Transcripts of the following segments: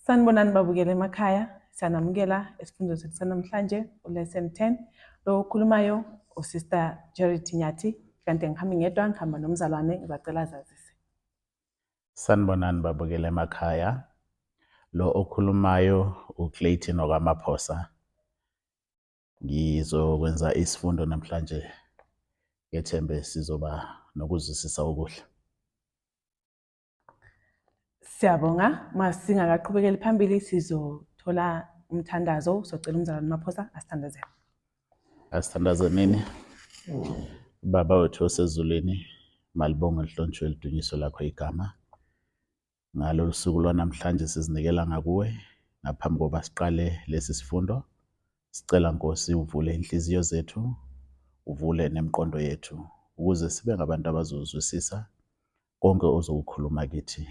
Sanibonani babukele emakhaya, siyanamukela esifundweni sethu sanamhlanje uLesson 10. Lo okhulumayo uSister Charity Nyathi, kanti ngihambi ngedwa, ngihamba nomzalwane, ngizacela azazise. Sanibonani babukele emakhaya. Lo okhulumayo uClayton okaMaphosa. Ngizokwenza isifundo namhlanje, ngethembe sizoba nokuzwisisa okuhle. Siyabonga. Masingakaqhubekeli phambili sizothola umthandazo, socela umzalwane Maphosa asithandazele. Asithandazenini. Baba wethu osezulwini, malibongwe lihlonishwe lidunyiswe lakho igama. Ngalolu suku lwanamhlanje sizinikela ngakuwe ngaphambi kokuba siqale lesi sifundo. Sicela Nkosi uvule inhliziyo zethu, uvule nemiqondo yethu ukuze sibe ngabantu abazozwisisa konke ozokukhuluma kithi.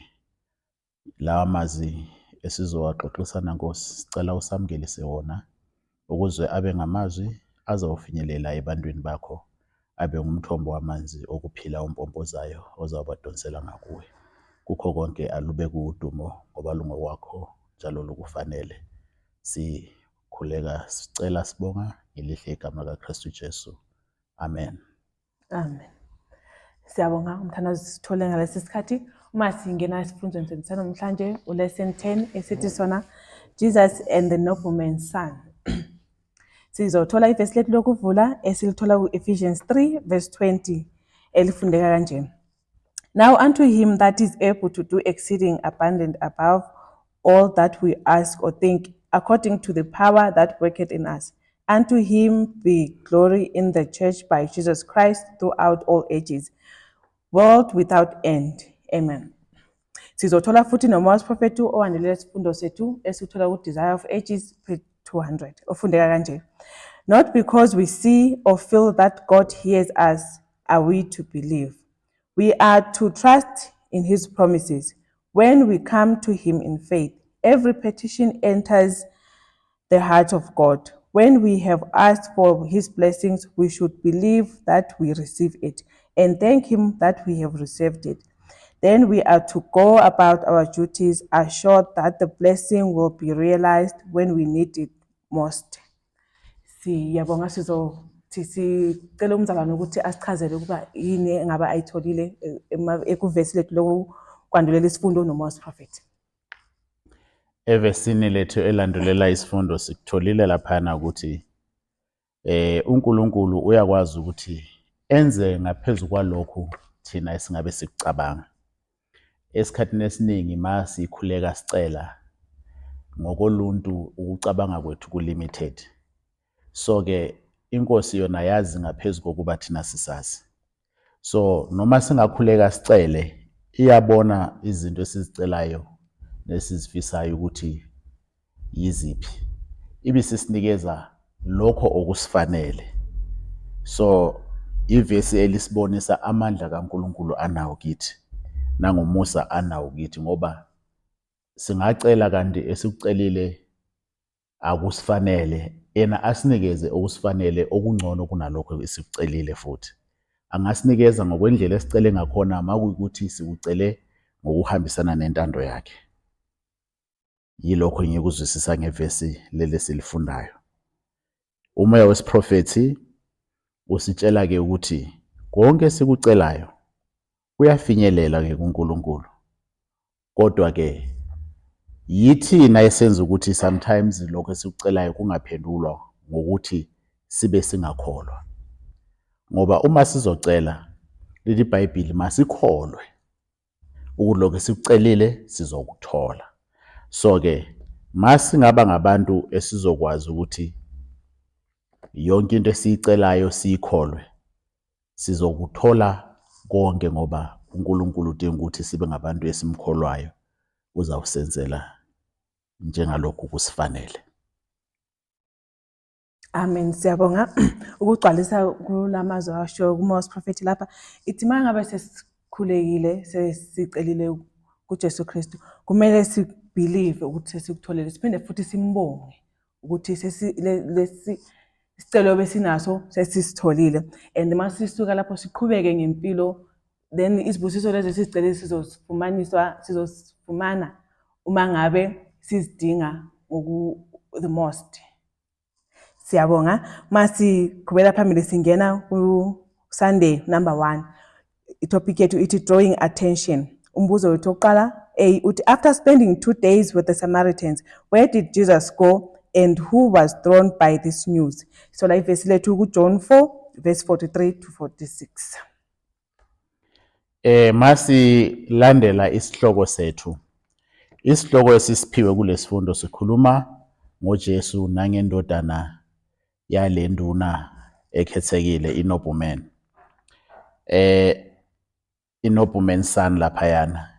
Lawa mazwi esizowaxoxisana Nkosi, sicela usamukelise wona ukuze abe ngamazwi azawufinyelela ebantwini bakho, abe ngumthombo wamanzi okuphila ompompozayo ozawubadonsela ngakuwe. Kukho konke alube kuwudumo ngoba lungokwakho njalo lukufanele. Sikhuleka sicela sibonga ngelihle igama kaKristu Jesu. Amen. Amen. Siyabonga umthandazo sithole ngalesi sikhathi. Uma singena esifundweni sethu sanamhlanje uLesson 10 esithi sona Jesus and the Nobleman's Son. Sizothola ivesi lethu lokuvula esilithola ku-Ephesians 3 verse 20 elifundeka kanje. Now unto him that is able to do exceeding abundant above all that we ask or think, according to the power that worketh in us. Unto him be glory in the church by Jesus Christ throughout all ages, world without end. Amen. Sizothola futhi nomoya wesiprofethi owandulela isifundo sethu esithola ku-Desire of Ages page 200 ofundeka kanje. Not because we see or feel that God hears us are we to believe. We are to trust in his promises. When we come to him in faith, every petition enters the heart of God. When we have asked for his blessings, we should believe that we receive it and thank him that we have received it. Then we are to go about our duties assured that the blessing will be realized when we need it most. Siyabonga, sizothi sicela umzalwane ukuthi asichazele ukuba yini engabe ayitholile ekuvesi lethu lokwandulela isifundo nomoya wesiprofethi. Evesini lethu elandulela isifundo sikutholile laphana ukuthi uNkulunkulu uyakwazi ukuthi enze ngaphezu kwalokhu thina esingabe sikucabanga. Esikhathini esiningi ma sikhuleka sicela ngokoluntu ukucabanga kwethu ku-limited. So ke inkosi yona yazi ngaphezu kokuba thina sisazi. So noma singakhuleka sicele, iyabona izinto esizicelayo nesizifisayo ukuthi yiziphi, ibisisinikeza lokho okusifanele. So ivesi elisibonisa amandla kaNkulunkulu anawo kithi nangomusa anawo kithi, ngoba singacela kanti esikucelile akusifanele, yena asinikeze okusifanele okungcono kunalokho esikucelile. Futhi angasinikeza ngokwendlela esicele ngakhona makuyikuthi sikucele ngokuhambisana nentando yakhe. Yilokho engikuzwisisa ngevesi leli esilifundayo. Umoya wesiprofethi usitshela ke ukuthi konke esikucelayo kuyafinyelela ke kuNkulunkulu, kodwa ke yithina esenza ukuthi sometimes lokho esikucelayo kungaphendulwa ngokuthi sibe singakholwa. Ngoba uma sizocela, lithi iBhayibheli masikholwe ukuthi lokho esikucelile sizokuthola. So ke masingaba ngabantu esizokwazi ukuthi yonke into esiyicelayo siyikholwe, sizokuthola konke, ngoba uNkulunkulu udinga ukuthi sibe ngabantu esimkholwayo, uzawusenzela njengalokhu kusifanele. Amen. Siyabonga ukugcwalisa kulamazwi asho kumoya wesiprofethi lapha. Ithi uma ngabe sesikhulekile, sesicelile kuJesu Kristu, kumele sibelieve ukuthi sesikutholile, siphinde futhi simbonge ukuthi lesi isicelo besinaso sesisitholile, and masisuka lapho siqhubeke ngempilo, then izibusiso lezi esizicele sizosifumaniswa, sizosifumana uma ngabe sizidinga ngoku the most. Siyabonga. Masiqhubela phambili singena ku Sunday number 1. Itopic yethu ithi drawing attention. Umbuzo wethu wokuqala A uthi, after spending 2 days with the Samaritans, where did Jesus go and who was drawn by this news? So la ivesi lethu kuJohn 4 verse 43 to 46. Masilandela isihloko sethu. Isihloko esisiphiwe kulesifundo sikhuluma ngoJesu nangendodana yalenduna ekhethekile iNobleman. iNobleman son laphayana.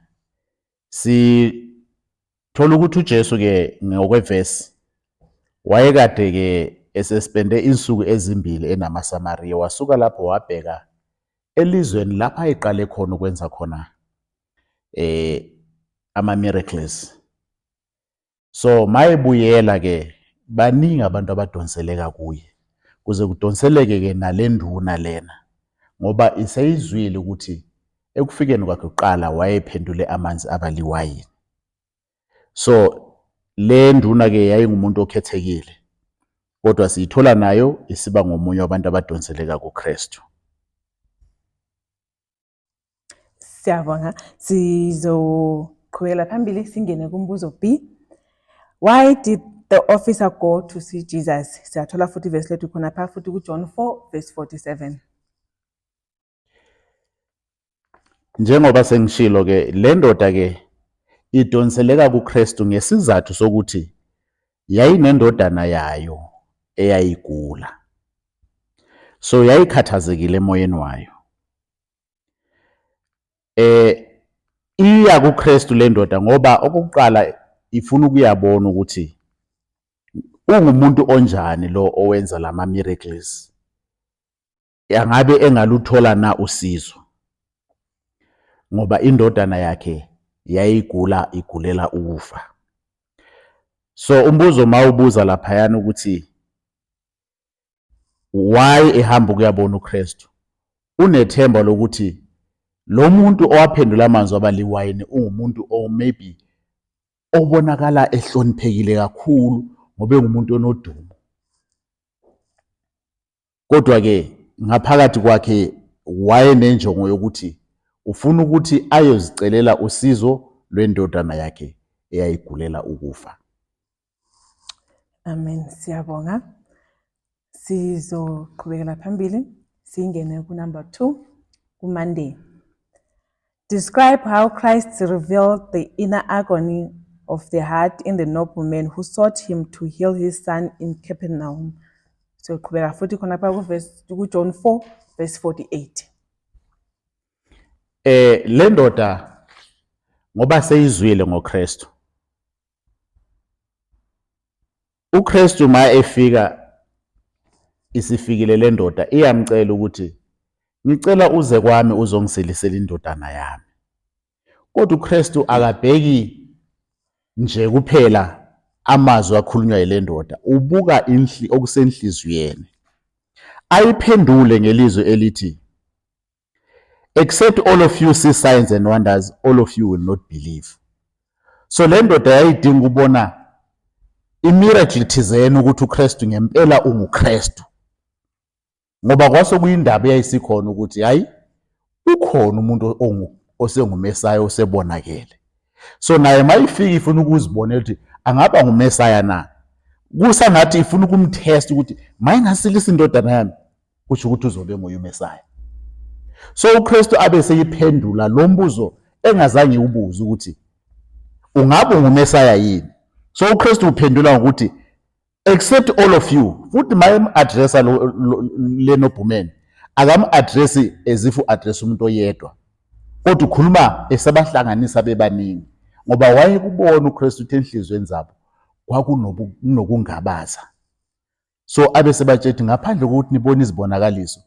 Sithola ukuthi uJesu ke ngokwevesi wayekade ke esespende insuku ezimbili enamaSamariya, wasuka lapho wabheka elizweni lapho ayiqale khona ukwenza khona ama miracles. So mayebuyela ke baningi abantu abadonseleka kuye, kuze kudonseleke ke nalenduna lena, ngoba iseyizwile ukuthi ekufikeni kwakhe kuqala wayephendule amanzi abaliwayini. So le nduna ke yayingumuntu okhethekile, kodwa siyithola nayo isiba ngomunye wabantu abadonseleka kuKristu. Siyabonga. Sizoqhubekela phambili singene kumbuzo B. Why did the officer go to see Jesus? Siyathola futhi ivesi lethu khona pha futhi kuJohn 4 verse 47. Njengoba sengishilo ke, le ndoda ke idonseleka kuKristu ngesizathu sokuthi yayinendodana yayo eyayigula. So yayikhathazekile emoyeni wayo. Iya kuKristu le ndoda ngoba okokuqala ifuna ukuyabona ukuthi ungumuntu onjani lo owenza lama miracles. Angabe engaluthola na usizo, ngoba indodana yakhe yayigula igulela ukufa. So umbuzo mawubuza laphayana ukuthi why ehamba ukuyabona uKristu, unethemba lokuthi lo muntu owaphendula amanzi wabaliwayini ungumuntu o maybe obonakala ehloniphekile kakhulu ngoba engumuntu onodumo, kodwa ke ngaphakathi kwakhe wayenenjongo yokuthi ufuna ukuthi ayozicelela usizo lwendodana yakhe eyayigulela ukufa. Amen. Siyabonga. Sizoqhubekela phambili singene ku number 2 ku Monday. Describe how Christ revealed the inner agony of the heart in the nobleman who sought him to heal his son in Capernaum. Siyoqhubeka futhi khona pha ku-verse ku-John 4 verse 48. Le ndoda ngoba seyizwile ngoKristu, uKristu ma efika isifikile le ndoda iyamcela ukuthi ngicela uze kwami uzongisilisela indodana yami. Kodwa uKristu akabheki nje kuphela amazwi akhulunywa yile ndoda, ubuka okusenhliziyweni. Ayiphendule ngelizwi elithi, except all of you see signs and wonders, all of you will not believe. So le ndoda yayidinga ukubona imiracle thizeni ukuthi uKristu ngempela unguKristu, ngoba kwase kuyindaba eyayisikhona ukuthi hayi ukhona umuntu osenguMesaya osebonakele. So naye mayifika ifuna ukuzibonela ukuthi angaba nguMesaya na, kusangathi ifuna ukumtest ukuthi mayingasilisa indodana yami kusho ukuthi uzobe nguye uMesaya. So uKristu abe seyiphendula lo mbuzo engazange ubuze ukuthi ungabe unguMesaya yini. So uKristu uphendula ngokuthi except all of you, futhi mayem-addressa le nobleman akam-addressi as if u-address umuntu oyedwa, kodwa ukhuluma esabahlanganisa bebaningi, ngoba wayekubona uKristu ukuthi enhliziyweni zabo kwakunokungabaza. So abe sebatshethi ngaphandle kokuthi nibone izibonakaliso,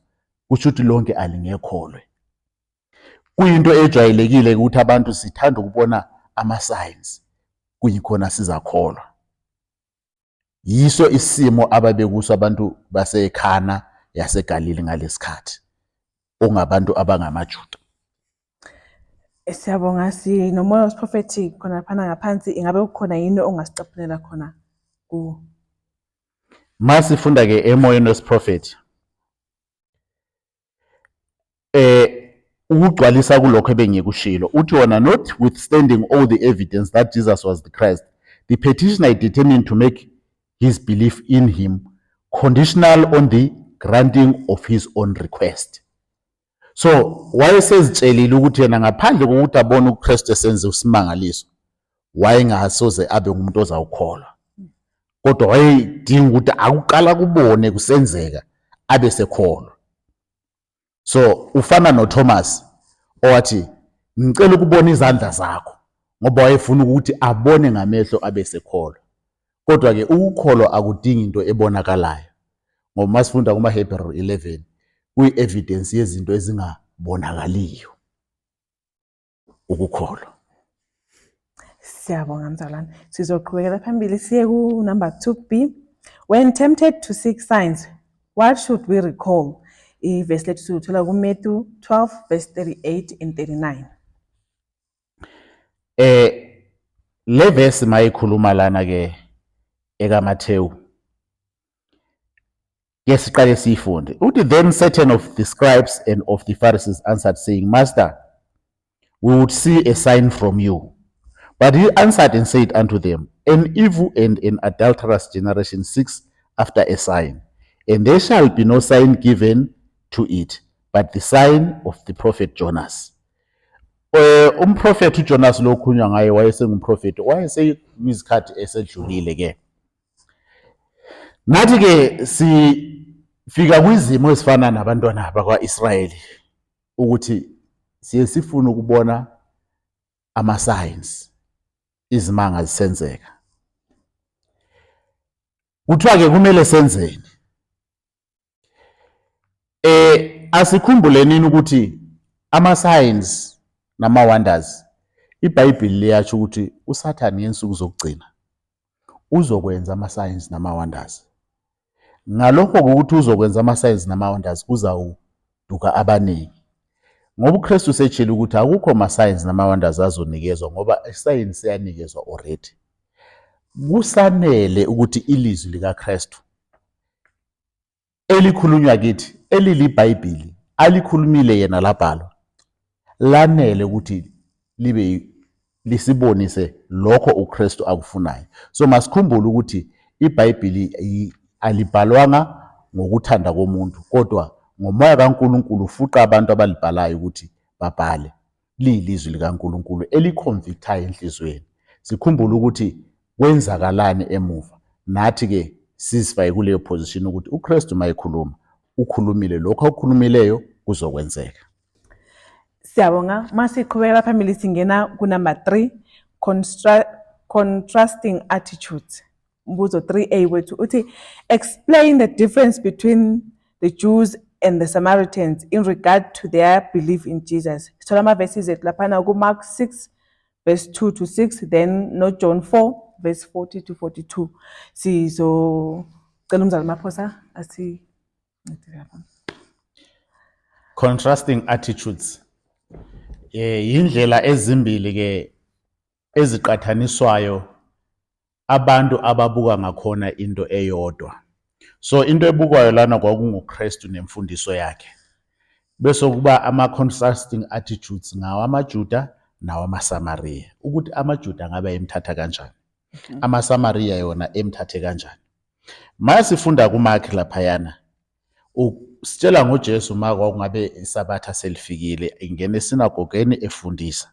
kusho ukuthi lonke alingekholwe. Kuyinto ejwayelekile ukuthi abantu sithanda ukubona ama-signs, kuyikhona sizakholwa. Yiso isimo ababekuso abantu baseKhana yaseGalili ngalesikhathi, ongabantu abangamaJuda. Siyabonga sinomoya wesiprofethi khona laphana ngaphansi ingabe kukhona yini ongasicaphunela khona kuwo? Masifunda ke emoyeni wesiprofethi ukugcwalisa kulokho ebengikushilo, uthi wona, notwithstanding all the evidence that Jesus was the Christ, the petitioner determined to make his belief in him conditional on the granting of his own request. So wayesezitshelile ukuthi yena ngaphandle kokuthi abone uKristu esenza usimangaliso, wayengasoze abe ngumuntu ozawukholwa, kodwa wayedinga ukuthi akuqala kubone kusenzeka abe sekholwa. So ufana noThomas owathi, ngicela ukubona izandla zakho, ngoba wayefuna ukuthi abone ngamehlo abe sekholwa. Kodwa ke ukukholwa akudingi into ebonakalayo, ngoba masifunda kumaHebheru 11 kuyi-evidence yezinto ezingabonakaliyo ukukholwa. Siyabonga mzalwane. Sizoqhubekela phambili siye ku number 2B. When tempted to seek signs, what should we recall? Ivesi lethu siluthola kuMatthew 12 verse 38 and 39. Le verse mayikhuluma lana ke ekaMathewu, ke siqale siyifunde. Uthi, then certain of the scribes and of the Pharisees answered, saying, Master, we would see a sign from you. But he answered and said unto them, An evil and an adulterous generation seeks after a sign, and there shall be no sign given to it, but the sign of the prophet Jonas. Umprofethi uJonas lo okhulunywa ngaye wayesengumprofethi, wayesekuyizikhathi esedlulile ke. Nathi ke sifika kwizimo ezifana nabantwana bakwa-Israyeli, ukuthi siye sifune ukubona ama-signs, izimanga zisenzeka. Kuthiwa ke kumele senzeni? Asikhumbule nini ukuthi ama-signs nama-wonders, iBhayibheli liyatsho ukuthi uSathane ngensuku zokugcina uzokwenza ama-signs nama-wonders. Ngalokho ukuthi uzokwenza ama-signs nama-wonders, kuzawuduka abaningi, ngoba uKristu setshile ukuthi akukho ma-signs nama-wonders azonikezwa, ngoba isayini siyanikezwa already. Kusanele ukuthi ilizwi likaKristu elikhulunywa kithi, eliliBhayibheli alikhulumile yena labhalwa, lanele ukuthi libe lisibonise lokho uKristu akufunayo. So masikhumbule ukuthi iBhayibheli alibhalwanga ngokuthanda komuntu, kodwa ngomoya kaNkulunkulu ufuqa abantu abalibhalayo ukuthi babhale. Liyilizwi likaNkulunkulu eliconvictayo enhliziyweni. Sikhumbule ukuthi kwenzakalani emuva, nathi ke sizifake kuleyo position ukuthi uKristu mayekhuluma ukhulumile, lokho akukhulumileyo kuzokwenzeka. Siyabonga. Masiqhubekela phambili singena ku number 3, contrasting attitudes. Umbuzo 3A wethu uthi, explain the difference between the Jews and the Samaritans in regard to their belief in Jesus. Sithola ama verses ethu laphana ku Mark 6 verse 2 to 6, then no John 4 verse 40 to 42. Sizocela umzali Maphosa asincedise lapha. Contrasting attitudes, yindlela ezimbili ke eziqathaniswayo abantu ababuka ngakhona into eyodwa. So into ebukwayo lana kwakunguKristu nemfundiso yakhe, bese kuba ama-contrasting attitudes ngawo amaJuda nawamaSamariya, ukuthi amaJuda ngabe emthatha kanjani, amaSamariya yona emthathe kanjani. Masifunda kuMark laphayana, usitshela ngoJesu ma kwakungabe isabatha selifikile, ingena esinagogeni efundisa.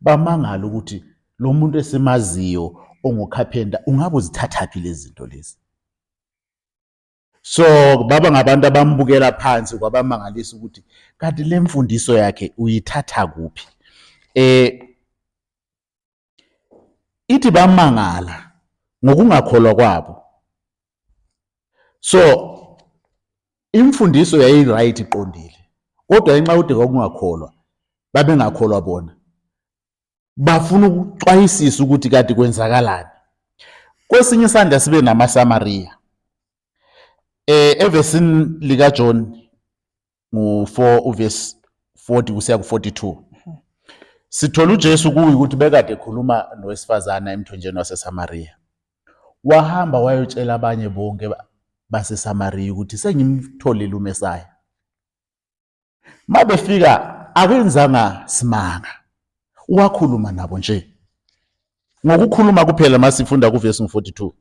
Bamangala ukuthi lo muntu esimaziyo ongukhapenta ungabe uzithathaphi lezi zinto lezi. So baba ngabantu abambukela phansi, kwabamangalisa ukuthi kanti le mfundiso yakhe uyithatha kuphi. Ithi bamangala ngokungakholwa kwabo. So imfundiso yayi-right, iqondile, kodwa ngenxa yokuthi kwakungakholwa, babengakholwa bona, bafuna ukuxwayisisa ukuthi kade kwenzakalani. Kwesinye isandla sibe namaSamariya. Evesini lika John ngu-4 uverse 40 kusiya ku-42. Sithola uJesu kuyikuthi bekade ekhuluma nowesifazana emthonjeni waseSamariya. Wahamba wayotshela abanye bonke baseSamariya ukuthi sengimtholile uMesaya. Mabefika akenzanga simanga. Wakhuluma nabo nje. Ngokukhuluma kuphela masifunda kuvesi 42.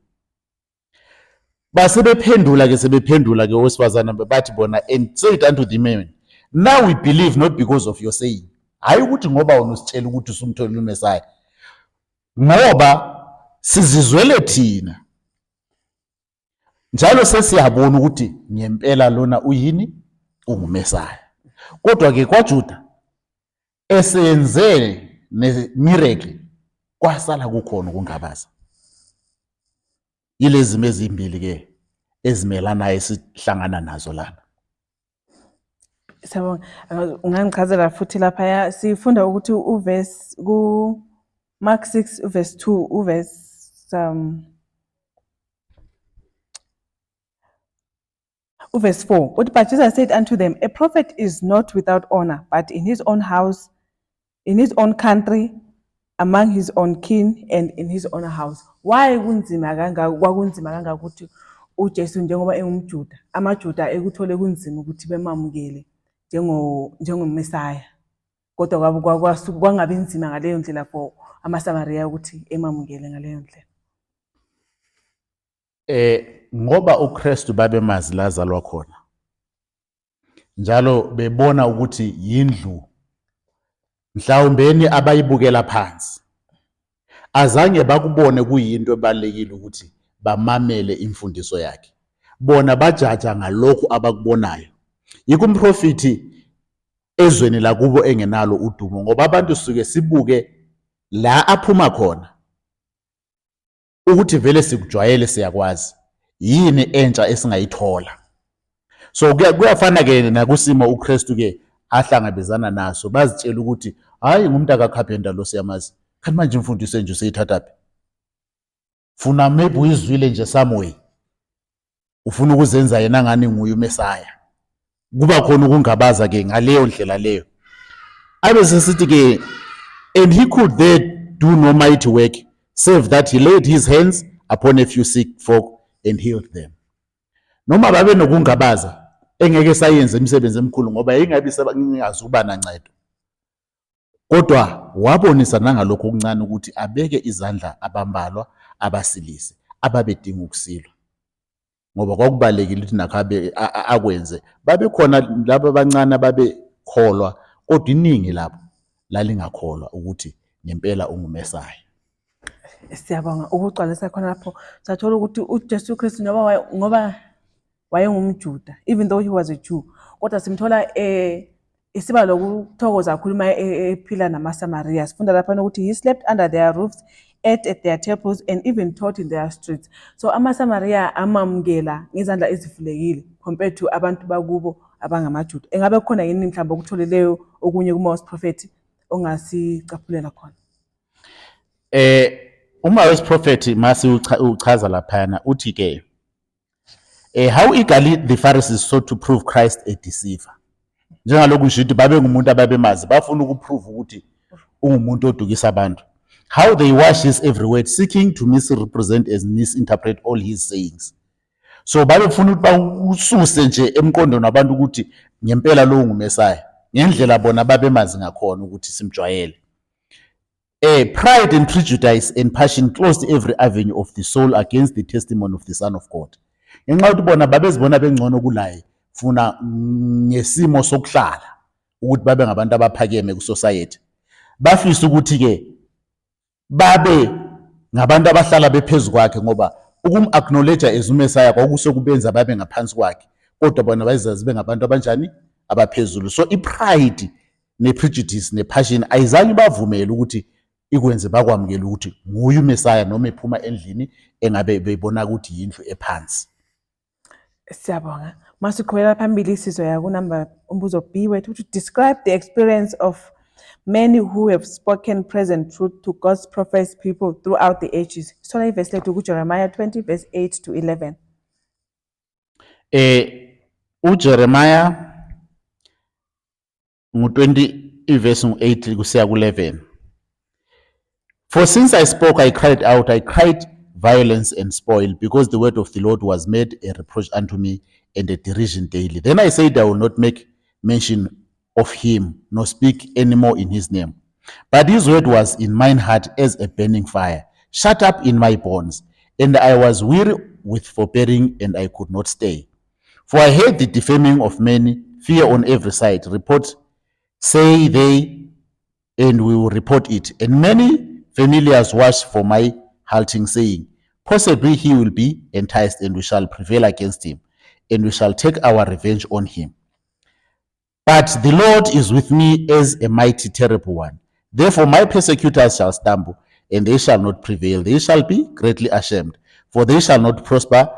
Basebephendula ke sebephendula ke owesifazana bathi bona, and said unto the man, now we believe not because of your saying. Hayi ukuthi ngoba wena usitshela ukuthi usumtholile uMesaya. Ngoba sizizwele thina. Njalo sesiyabona ukuthi ngempela lona uyini? UnguMesaya. Kodwa ke kwaJuda esenze ne-miracle kwasala kukhona ukungabaza. Yilezi zimo ezimbili ke ezimelanayo esihlangana nazo lana. Siyabonga. Ungangichazela futhi laphaya sifunda ukuthi uverse ku Mark 6 uverse 2 uverse uverse 4 uthi, but Jesus said unto them, a prophet is not without honor but in his own house, in his own country, among his own kin and in his own house. Why kunzima kangaka, kwakunzima kangaka ukuthi uJesu njengoba engumJuda, amaJuda ekuthole kunzima ukuthi bemamukele njengoMesaya, kodwa kwangabi nzima ngaleyo ndlela for amaSamariya ukuthi emamukele ngaleyo ndlela? Ngoba uKristu babemazi lazalwa khona, njalo bebona ukuthi yindlu mhlawumbeni abayibukela phansi, azange bakubone kuyinto ebalulekile ukuthi bamamele imfundiso yakhe. Bona bajaja ngalokhu abakubonayo. Yikho umprofiti ezweni lakubo engenalo udumo, ngoba abantu suke sibuke la aphuma khona ukuthi vele sikujwayele, siyakwazi, yini entsha esingayithola? So kuyafana ke nakusimo uKristu ke ahlangabezana naso. Bazitshela ukuthi hayi, ngumuntu akacarpenter lo, siyamazi, kanti manje imfundiso nje useyithatha phi? Funa maybe uyizwile nje somewhere, ufuna ukuzenza yena ngani nguye uMesaya. Kuba khona ukungabaza ke ngaleyo ndlela leyo. Abe sesithi ke, and he could there do no mighty work save that he laid his hands upon a few sick folk and healed them. Noma babe nokungabaza engeke sayenze imisebenzi emikhulu ngoba yayingabi ingazuba nancedo, kodwa wabonisa nangalokho okuncane ukuthi abeke izandla abambalwa abasilise ababedinga ukusilwa, ngoba kwakubalekile ukuthi nakho abe akwenze. Babekhona laba abancane ababekholwa, kodwa iningi labo lalingakholwa ukuthi ngempela unguMesaya. Siyabonga ukugcwalisa khona lapho. Sathola ukuthi uJesu Kristu ngoba ngoba wayengumJuda, even though he was a Jew, kodwa simthola isiba lokuthokoza kakhulu uma ephila namaSamariya. Sifunda lapha ukuthi he slept under their roofs, ate at their tables and even taught in their streets. So amaSamariya amamukela ngezandla ezivulekile compared to abantu bakubo abangamaJuda. Engabe kukhona yini mhlawumbe okutholileyo okunye kuma wesiprofethi ongasicaphulela khona? Uma wesiprofethi mase uchaza laphana uthi ke how eagerly the Pharisees sought to prove Christ a deceiver. Njengalokhu ngisho ukuthi babe ngumuntu ababemazi, bafuna ukuprove ukuthi ungumuntu odukisa abantu. How they watch his every word, seeking to misrepresent and misinterpret all his sayings. So babefuna ukuthi bawususe nje emqondweni wabantu ukuthi ngempela lo nguMesaya, ngendlela bona babemazi ngakhona ukuthi simjwayele. Pride and prejudice and passion closed every avenue of the soul against the testimony of the Son of God. Ngenxa yokuthi bona babezibona bengcono kulaye funa ngesimo sokuhlala ukuthi babe ngabantu abaphakeme ku-society. Bafisa ukuthi ke babe ngabantu abahlala bephezu kwakhe, ngoba ukum-acknowledge as uMesaya kwakusekubenza babe ngaphansi kwakhe, kodwa bona bazizazi bengabantu abanjani abaphezulu. So i-pride ne-prejudice ne-passion ayizange bavumele ukuthi ikwenze bakwamukele ukuthi nguye uMesaya, noma ephuma endlini engabe bebona ukuthi yindlu ephansi. Siyabonga. Masiqhubekela phambili sizoya kunumber umbuzo B wethu to describe the experience of many who have spoken present truth to God's professed people throughout the ages. Sithola ivesi lethu kuJeremiah 20 verse 8 to 11. uJeremiah ngu-20 Ivesi ngu-8 kusiya ku-11. For since I spoke, I cried out, I cried violence and spoil, because the word of the Lord was made a reproach unto me and a derision daily. Then I said, I will not make mention of him, nor speak any more in his name. But his word was in mine heart as a burning fire, shut up in my bones. And I was weary with forbearing, and I could not stay. For I heard the defaming of many, fear on every side. Report, say they, and we will report it. And many familiars watch for my halting, saying, Possibly he will be enticed, and we shall prevail against him, and we shall take our revenge on him. But the Lord is with me as a mighty terrible one. Therefore my persecutors shall stumble, and they shall not prevail. They shall be greatly ashamed, for they shall not prosper.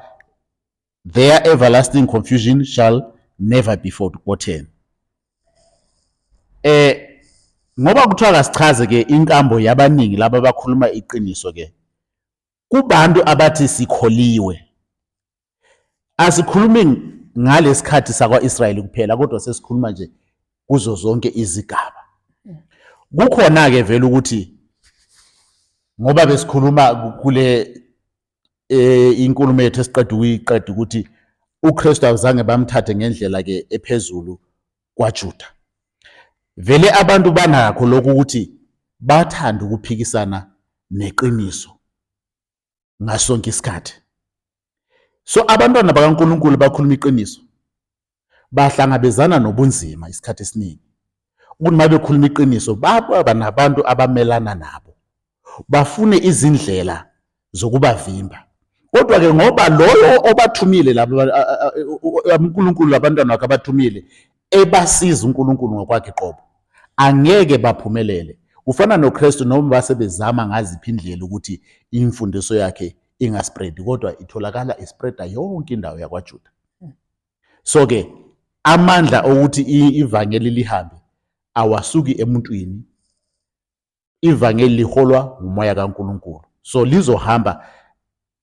Their everlasting confusion shall never be forgotten. Eh ngoba kuthiwa kasichaze ke inkambo yabaningi laba abakhuluma iqiniso ke kubantu abathi sikholiwe. Asikhulumi ngalesikhathi sakwa-Israyeli kuphela kodwa sesikhuluma nje kuzo zonke izigaba. Kukhona-ke vele ukuthi ngoba besikhuluma kule eh inkulumo yethu esiqeda ukuyiqeda ukuthi uKristu awuzange bamthathe ngendlela ke ephezulu kwaJuda. Vele abantu banakho lokhu ukuthi bathanda ukuphikisana neqiniso ngasonke isikhathi. So abantwana bakaNkulunkulu bakhuluma iqiniso bahlangabezana nobunzima isikhathi esiningi. Ukuthi uma bekhuluma iqiniso baba nabantu abamelana nabo, bafune izindlela zokubavimba. Kodwa-ke ngoba loyo obathumile laba uNkulunkulu labantwana bakhe abathumile ebasiza uNkulunkulu ngokwakhe qobo, angeke baphumelele. Kufana noKristu noma basebezama ngaziphi indlela ukuthi imfundiso yakhe ingaspreadi kodwa itholakala ispreada yonke indawo yakwaJuda. So ke amandla okuthi ivangeli lihambe awasuki emuntwini, ivangeli liholwa ngumoya kaNkulunkulu. So lizohamba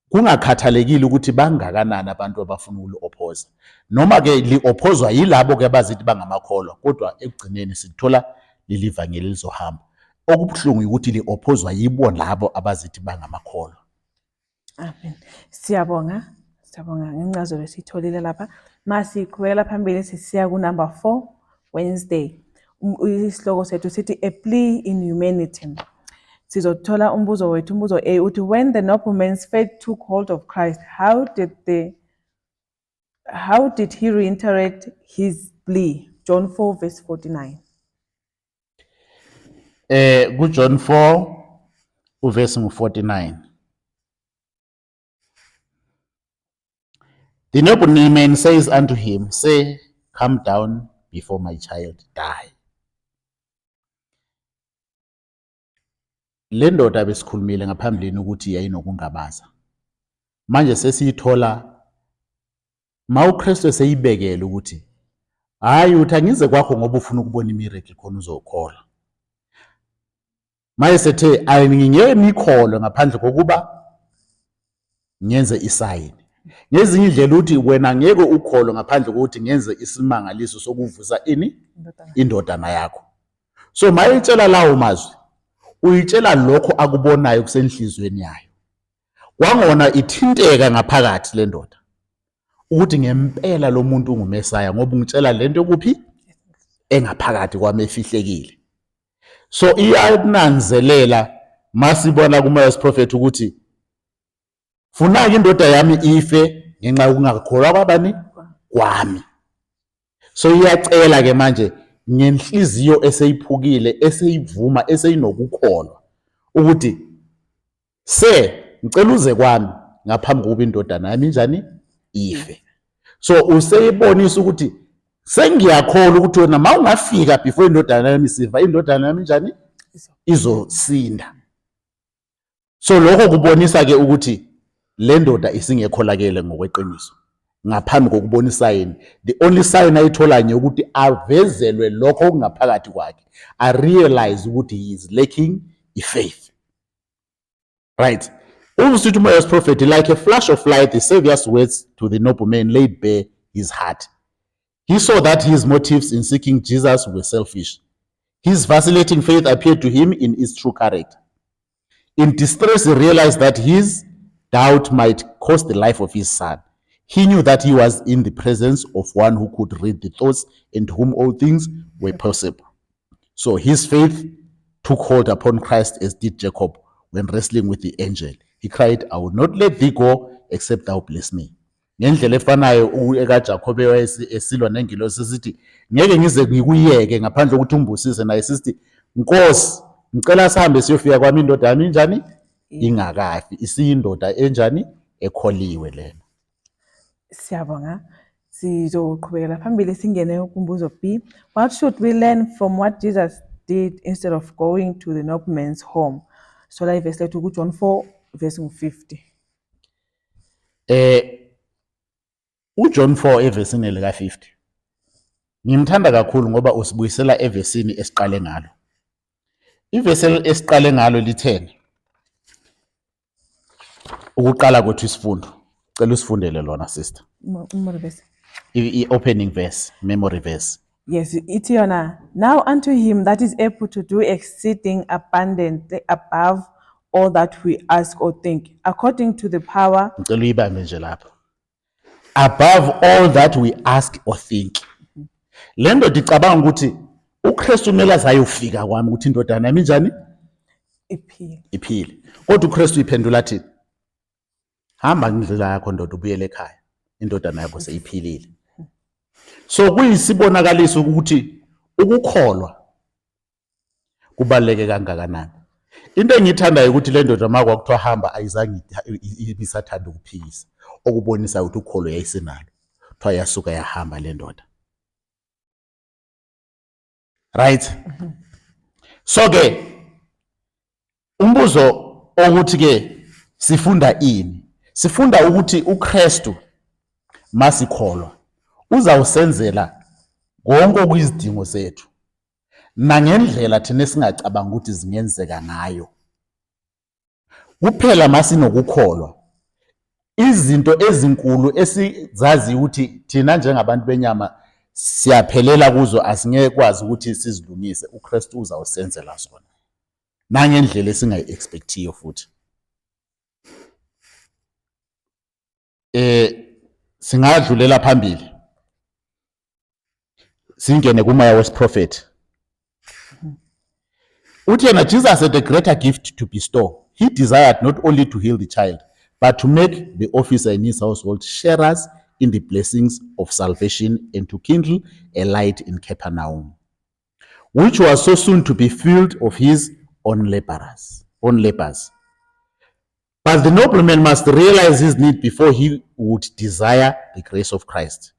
kungakhathalekile ukuthi bangakanani abantu abafuna ukuli-ophoza noma ke li-ophozwa yilabo ke abazithi bangamakholwa, kodwa ekugcineni sithola leli vangeli lizohamba. Okubuhlungu ukuthi li-ophozwa yibo labo abazithi bangamakholwa. Amen. Siyabonga. Siyabonga ngencazelo esiyitholile lapha. Masiqhubekela phambili sisiya ku number 4 Wednesday. Isihloko sethu sithi a plea in humanity. Sizothola umbuzo wethu, umbuzo A uthi when the nobleman's faith took hold of Christ, how did he reiterate his plea? John 4 verse 49. KuJohn 4 uverse ngu-49. The nobleman says unto him, Say, come down before my child die. Le ndoda besikhulumile ngaphambilini ukuthi yayinokungabaza. Manje sesiyithola ma uKristu eseyibekele ukuthi hayi uthi angize kwakho ngoba ufuna ukubona imiracle khona uzokholwa. Maye sethe angingeke nikholwe ngaphandle kokuba ngenze isayini. Ngezinye indlela uthi wena ngeke ukholwe ngaphandle kokuthi ngenze isimangaliso sokuvusa ini indodana yakho. So mayitshela lawo mazwi uyitshela lokho akubonayo kusenhlizweni yayo. Kwangona ithinteka ngaphakathi le ndoda ukuthi ngempela lo muntu unguMesaya ngoba ungitshela lento kuphi engaphakathi kwami efihlekile. So iyananzelela masibona kumoya wesiprofethi ukuthi funa-ke indoda yami ife ngenxa yokungakholwa kwabani kwami. So iyacela ke manje ngenhliziyo eseyiphukile eseyivuma eseyinokukholwa ukuthi se ngicela uze kwami ngaphambi kokuba indodana yami injani ife. So useyibonisa ukuthi sengiyakholwa ukuthi wena ma ungafika before indodana yami isifa, indodana yami injani izosinda. So lokho kubonisa ke ukuthi le ndoda isingekholakele ngokweqiniso ngaphambi kokubona isayini. The only sign ayithola nje ukuthi avezelwe lokho okungaphakathi kwakhe, a realize ukuthi he is lacking i-faith. Right. Usithi umoya wesiprofethi, like a flash of light, the Savior's words to the nobleman laid bare his heart. He saw that his motives in seeking Jesus were selfish. His vacillating faith appeared to him in its true character. In distress, he realized that his doubt might cost the life of his son. He knew that he was in the presence of one who could read the thoughts and to whom all things were possible. So his faith took hold upon Christ as did Jacob when wrestling with the angel. He cried, I will not let thee go except thou bless me. Ngendlela efanayo ekaJakobe esilwa nengilosi sithi ngeke ngize ngikuyeke ngaphandle kokuthi ungibusise naye sithi Nkosi ngicela sihambe siyofika kwami indoda yami injani ingakafi isiyindoda enjani ekholiwe lena. Siyabonga. Sizoqhubekela phambili singene kumbuzo B. What should we learn from what Jesus did instead of going to the nobleman's home? Sola ivesi lethu kuJohn 4 verse 50. UJohn 4 evesini lika 50. Ngimthanda kakhulu ngoba usibuyisela evesini esiqale ngalo. Ivesi esiqale ngalo litheni? Ukuqala kwethu isifundo. Cela usifundele lona sister. Memory verse. I-opening verse, memory verse. Yes, ithi yona, now unto him that is able to do exceeding abundantly above all that we ask or think, according to the power. Ngicela uyibambe nje lapho. Above all that we ask or think. Le ndoda icabanga ukuthi uKristu kumele azayofika kwami ukuthi indodana yami injani? Iphile. Iphile. Kodwa uKristu iphendula athi hamba ngendlela yakho ndoda ubuyele ekhaya. Indodana yakho seyiphilile. So kuyisibonakaliso ukuthi ukukholwa kubaluleke kangakanani. Into engiyithandayo ukuthi le ndoda uma kwakuthiwa hamba ayizange ibisathanda ukuphikisa, okubonisa ukuthi ukholo yayisenalo. Kuthiwa yasuka yahamba le ndoda. Right? So ke umbuzo ukuthi ke sifunda ini? Sifunda ukuthi uKristu masikholwa uzawusenzela konke okuyizidingo zethu nangendlela thina esingacabanga ukuthi zingenzeka ngayo. Kuphela masinokukholwa izinto ezinkulu esizaziyo ukuthi thina njengabantu benyama siyaphelela kuzo asingeke kwazi ukuthi sizilungise, uKristu uzawusenzela zona nangendlela esingayi-expectiyo futhi. Singadlulela phambili singene kumoya wesiprofethi. Uthi yena Jesus had a greater gift to bestow. He desired not only to heal the child, but to make the officer in his household sharers in the blessings of salvation and to kindle a light in Capernaum, which was so soon to be filled of his own laborers. Own labors. But the nobleman must realize his need before he would desire the grace of Christ.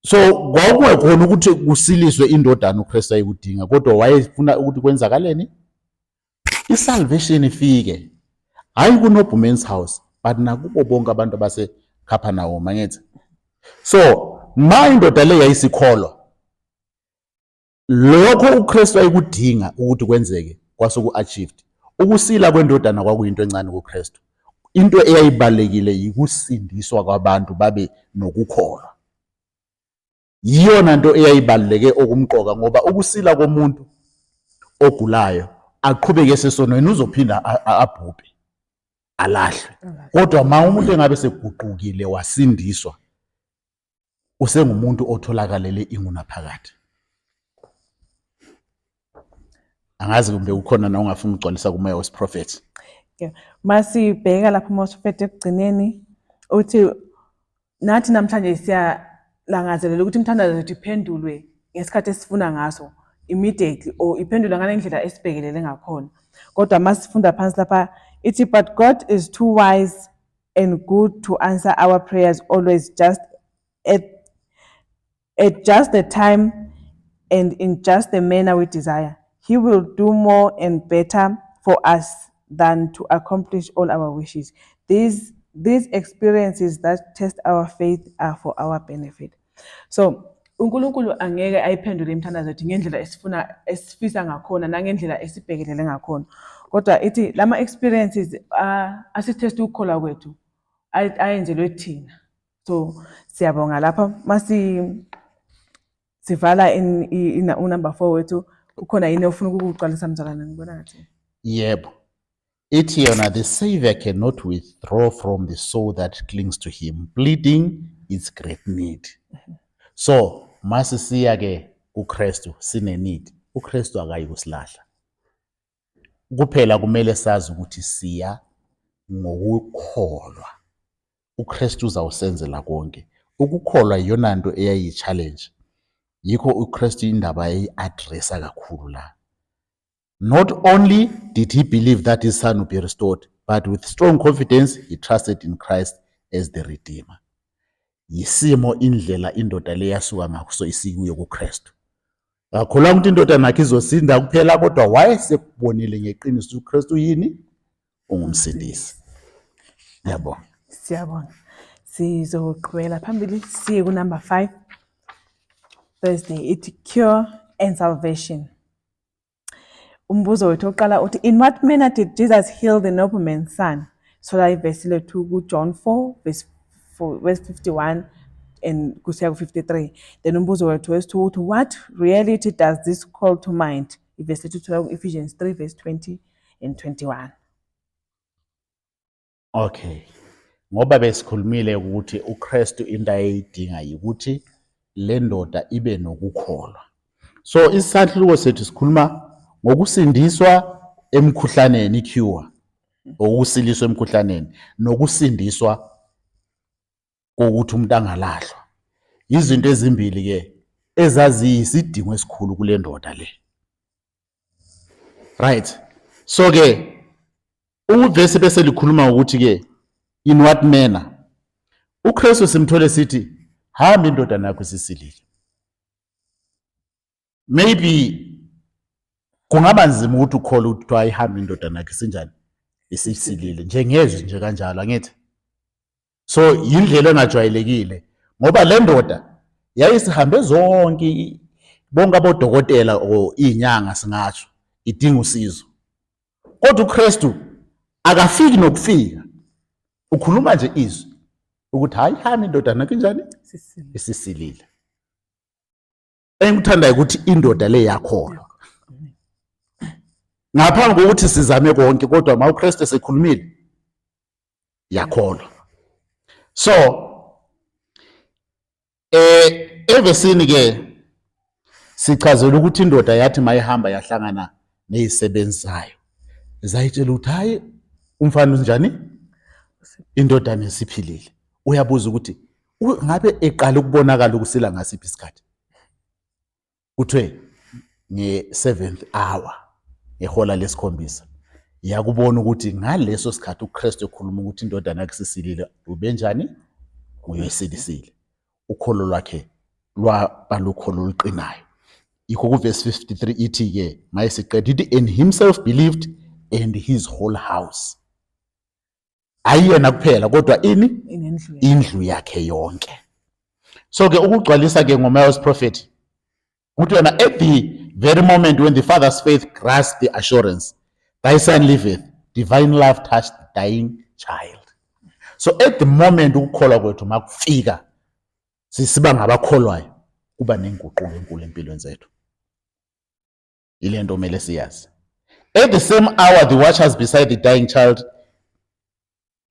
So kwakungekhona ukuthi kusiliswe indodana uKristu ayikudinga, kodwa wayefuna ukuthi kwenzakaleni? I-salvation ifike. Hayi ku-nobleman's house, but nakubo bonke abantu abaseCapernaum, angithi? So, ma indoda le yayisikholwa, lokho uKristu ayekudinga ukuthi kwenzeke kwase ku-achieved. Ukusila kwendodana kwakuyinto encane kuKristu. Into eyayibalulekile yikusindiswa kwabantu babe nokukholwa. Yiyona nto eyayibaluleke okumqoka, ngoba ukusila komuntu ogulayo aqhubeke esesonweni uzophinda abhubhe, alahlwe. Kodwa ma umuntu engabe seguqukile wasindiswa, usengumuntu otholakalele ingunaphakade. Angazi kumbe ukhona na ungafuna ukugcwalisa kumoya wesiprofethi. Yeah. Masibheka lapho umoya wesiprofethi ekugcineni uthi nathi namhlanje siyalangazelela ukuthi imithandazo yethu iphendulwe ngesikhathi esifuna ngaso immediately or iphendulwe ngale ndlela esibhekelele ngakhona. Kodwa masifunda phansi lapha ithi but God is too wise and good to answer our prayers always just at just the time and in just the manner we desire. He will do more and better for us than to accomplish all our wishes. These experiences that test our faith are for our benefit. So uNkulunkulu angeke ayiphendule imithandazo yethu ngendlela esifuna esifisa ngakhona nangendlela esibhekelele ngakhona. Kodwa ithi lama experiences asitest ukukholwa kwethu ayenzelwe thina. So siyabonga lapha masi Sivala unumber 4 wethu. Ukhona yini ofuna ukukuqalisa, mzalwane? Ngibona ngathi. Yebo. Ithi yona, the Savior cannot withdraw from the soul that clings to him, pleading its great need. So, masisiya ke kuKristu sine need. uKristu akayi kusilahla. Kuphela kumele sazi ukuthi siya ngokukholwa. uKristu uzawusenzela konke. Ukukholwa iyona nto eyayiyi-challenge. Yikho uKristu indaba yayi-addressa kakhulu la. Not only did he believe that his son would be restored, but with strong confidence he trusted in Christ as the Redeemer. Yisimo indlela indoda le yasuka ngaso isikuyo kuKristu. Akakholwanga ukuthi indodana yakhe izosinda kuphela, kodwa wayesekubonile ngeqiniso ukuthi uKristu yini? Ungumsindisi. Ngiyabonga. Siyabonga. Sizoqhubekela phambili siye ku number 5. Thursday ithi cure and salvation. Umbuzo wethu oqala uthi, in what manner did Jesus heal the nobleman's son? Thola ivesi lethu ku-John 4 verse 4, verse 51 and kusiya ku-53. Then umbuzo wethu wesithu uthi, what reality does this call to mind? Ivesi lethu thola ku-Ephesians 3 verse 20 and 21. Okay. Ngoba besikhulumile ukuthi uKristu into ayeyidinga ukuthi le ndoda ibe nokukholwa. So isahluko sethu sikhuluma ngokusindiswa emkhuhlaneni, i-cure, ukusiliswa emkhuhlaneni nokusindiswa kokuthi umuntu angalahlwa. Izinto ezimbili ke ezaziyisidingo esikhulu kule ndoda le. Right. So ke uvesi bese likhuluma ukuthi ke in what manner uKristu simthole sithi hamba indodana yakho isisilile. Maybe kungaba nzima ukuthi ukhole ukuthi kuthiwa ayihambe indodana yakhe isinjani, isisilile, njengezwi nje kanjalo, angithi? So yindlela engajwayelekile ngoba le ndoda yayisihambe zonke, bonke abodokotela or iy'nyanga singatsho, idinga usizo. Kodwa uKristu akafiki nokufika, ukhuluma nje izwi ukuthi hayi, hamba indodana yakho injani, isisilile. Engikuthandayo ukuthi indoda le yakholwa ngaphambi kokuthi sizame konke, kodwa uma uKristu esekhulumile yakholwa. So evesini ke sichazela ukuthi indoda yathi mayihamba yahlangana nezisebenzi zayo, zayitshela ukuthi hayi, umfana unjani, indodana esiphilile. Uyabuza ukuthi ngabe eqala ukubonakala ukusila ngasiphi isikhathi? Kuthiwe nge-seventh hour, ngehola lesikhombisa. Yakubona ukuthi ngaleso sikhathi uKristu ekhuluma ukuthi indodana yakhe isisilile, ubenjani? Uyosilisile. Ukholo lwakhe lwaba lukholo oluqinayo. Yikho kuvesi 53 ithi-ke mayisiqeda ithi, and himself believed and his whole house. Hayi yena kuphela kodwa ini? Indlu yakhe yonke. So ke ukugcwalisa ke ngomoya wesiprofethi uthi wena, at the very moment when the father's faith grasped the assurance, thy son liveth, divine love touched the dying child. So at the moment ukukholwa kwethu makufika sisiba ngabakholwayo, kuba nenguquko enkulu empilweni zethu. Ile nto kumele siyazi. At the same hour the watchers beside the dying child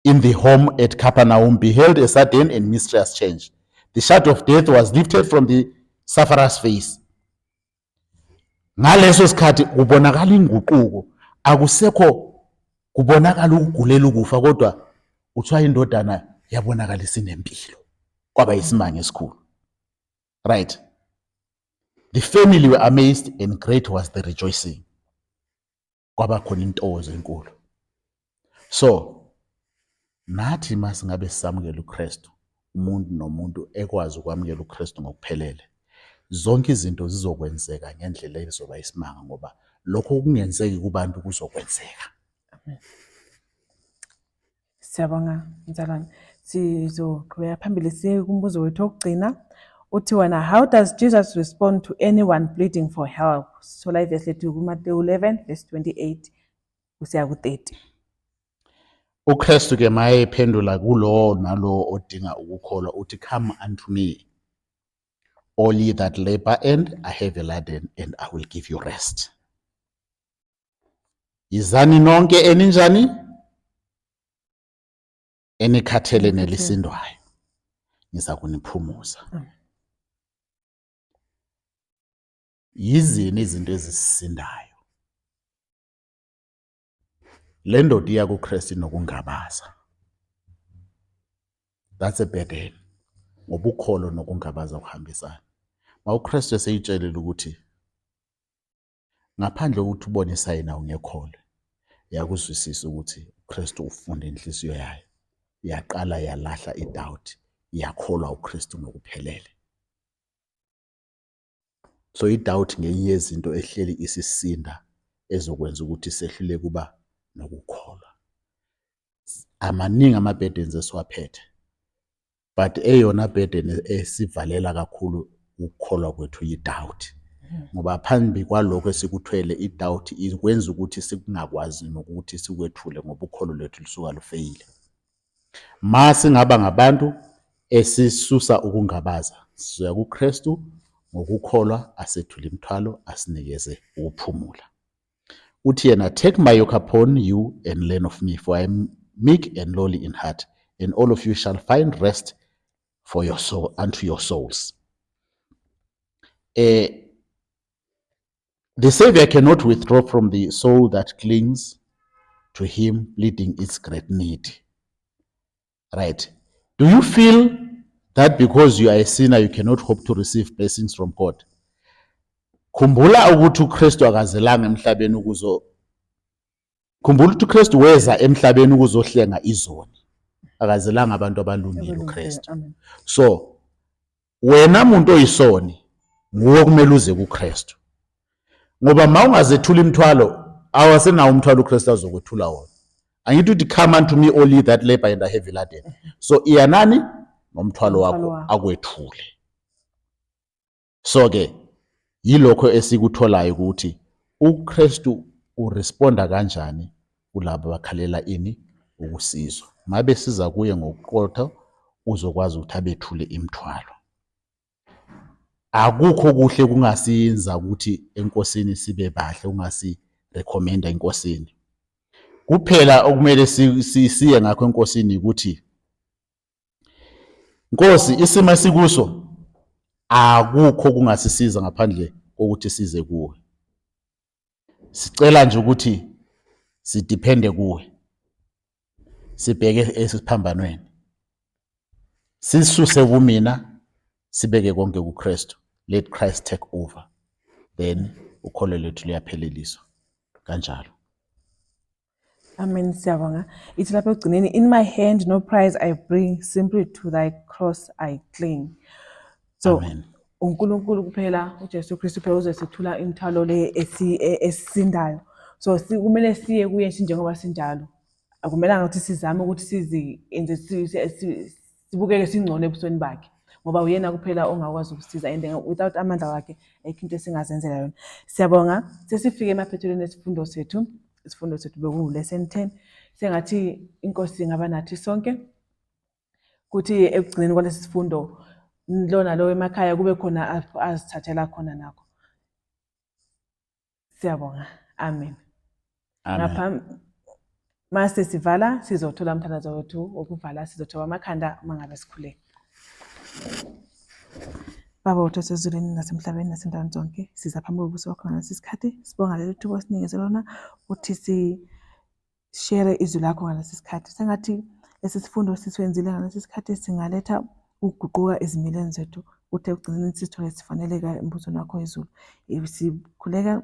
in the home at Capernaum beheld a sudden and mysterious change. The shadow of death was lifted from the sufferer's face. Ngaleso sikhathi kubonakala inguquko, akusekho kubonakala ukugulela ukufa, kodwa kuthiwa indodana yabonakala isinempilo. Kwaba isimanga esikhulu. Right. The family were amazed and great was the rejoicing. Kwaba khona intokozo enkulu. So nathi masingabe sisamukela uKristu, umuntu nomuntu ekwazi ukwamukela uKristu ngokuphelele, zonke izinto zizokwenzeka ngendlela ezoba isimanga, ngoba lokho okungenzeki kubantu kuzokwenzeka. Amen. Siyabonga mzalwane. Sizoqhubeka phambili siye kumbuzo wethu wokugcina. Uthi wena, how does Jesus respond to anyone pleading for help? Sithola ivesi lethu kuMateyu 11 verse 28 kusiya ku-30. UKristu ke mayephendula kulowo nalowo odinga ukukholwa uthi, come unto me. All ye that labor and are heavy laden, and I will give you rest. Yizani nonke eninjani? Enikhathele nelisindwayo. Ngiza kuniphumuza. Yizini izinto ezisisindayo? Le ndoda iya kuKristu inokungabaza. That's a burden. Ngoba ukholo nokungabaza kuhambisana. Ma uKristu eseyitshelile ukuthi ngaphandle kokuthi ubone isayina ungekholwe, yakuzwisisa ukuthi uKristu ufunda inhliziyo yayo. Yaqala yalahla idoubt, yakholwa uKristu ngokuphelele. So i-doubt ngenye yezinto ehleli isisinda ezokwenza ukuthi sehluleke kuba nokukholwa. Amaningi ama-burdens esiwaphethe but eyona burden esivalela kakhulu ukukholwa kwethu yi-doubt ngoba phambi kwalokho esikuthwele i-doubt ikwenza ukuthi singakwazi nokuthi sikwethule ngoba ukholo lwethu lusuka lufeyile. Ma singaba ngabantu esisusa ukungabaza sizoya kuKristu ngokukholwa asethule imithwalo asinikeze ukuphumula. Uthi yena, Take my yoke upon you and learn of me, for I am meek and lowly in heart, and all of you shall find rest for your soul, unto your souls. The Savior cannot withdraw from the soul that clings to him, pleading its great need. Right. Do you feel that because you are a sinner, you cannot hope to receive blessings from God? Khumbula ukuthi uKristu akazelanga emhlabeni ukuzo Khumbula ukuthi uKristu weza emhlabeni ukuzohlenga izoni. Akazelanga abantu abalungile uKristu. So wena muntu oyisoni nguwe kumele uze kuKristu. Ngoba ma ungazethula imithwalo awasenawo umthwalo uKristu azokwethula wona. Angithi uthi come unto me all ye that labor and are heavy laden. So iyanani nomthwalo wakho akwethule. So ke yilokho esikutholayo ukuthi uKristu uresponda kanjani kulabo abakhalela ini ukusizwa. Mabe siza kuye ngokuqotho uzokwazi ukuthi abethule imithwalo. Akukho kuhle kungasinza ukuthi enkosini sibe bahle ungasi recommenda enkosini. Kuphela okumele siye ngakho enkosini ukuthi Nkosi, isimo esikuso akukho kungasisiza ngaphandle kokuthi size kuwe. Sicela nje ukuthi sidiphende kuwe. Sibheke esiphambanweni. Sisuse kumina sibeke konke kuKristu. Let Christ take over. Then ukholo lwethu luyapheleliswa kanjalo. Amen, siyabonga. Ithi lapha ekugcineni, in my hand no prize I bring, simply to thy cross I cling. So, Amen. uNkulunkulu kuphela, uJesu Kristu kuphela uzosethula imithwalo le esisindayo. So kumele siye kuye njengoba sinjalo. Akumelanga ukuthi sizame ukuthi sizienze sibukeke singcono ebusweni bakhe ngoba uyena kuphela ongakwazi ukusiza and without amandla wakhe ayikho into esingazenzela yona. Siyabonga, sesifike emaphethelweni esifundo sethu. Isifundo sethu bekuwu-lesson 10. Sengathi inkosi ingaba nathi sonke kuthi ekugcineni kwalesi sifundo lo nalo emakhaya kube khona azithathela khona nakho. Siyabonga. Amen. Amen. Mase sivala sizothola umthandazo wethu wokuvala sizothoba amakhanda uma ngabe sikhuleka. Baba wethu osezulwini nasemhlabeni nasendaweni zonke, siza phambi kobuso bakho ngalesi sikhathi, sibonga leli thuba osinikeze lona ukuthi sishere izwi lakho ngalesi sikhathi. Sengathi lesi sifundo siswenzile ngalesi sikhathi singaletha ukuguquka ezimilweni zethu, kuthi ekugcineni sithole sifaneleka embusweni wakho wezulu. Sikhuleka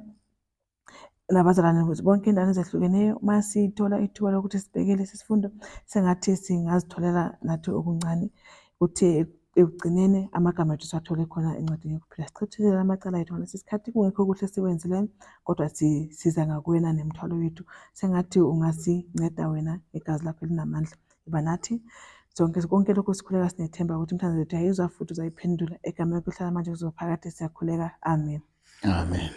nabazalwane bonke endaweni ezehlukeneyo uma sithola ithuba lokuthi sibheke lesi sifundo sengathi singazitholela nathi okuncane ukuthi ekugcineni amagama ethu siwathole khona encwadini yokuphila. Sichithele amacala ethu ngalesi sikhathi kungekho okuhle esikwenzileyo kodwa siza ngakuwena nemithwalo yethu. Sengathi ungasinceda wena ngegazi lakho elinamandla. Iba nathi sonke konke lokhu sikhuleka sinethemba ukuthi imithandazo yethu uyayizwa futhi uzayiphendula. Egameni lokuhlala manje kuzophakade siyakhuleka. Amen. Amen.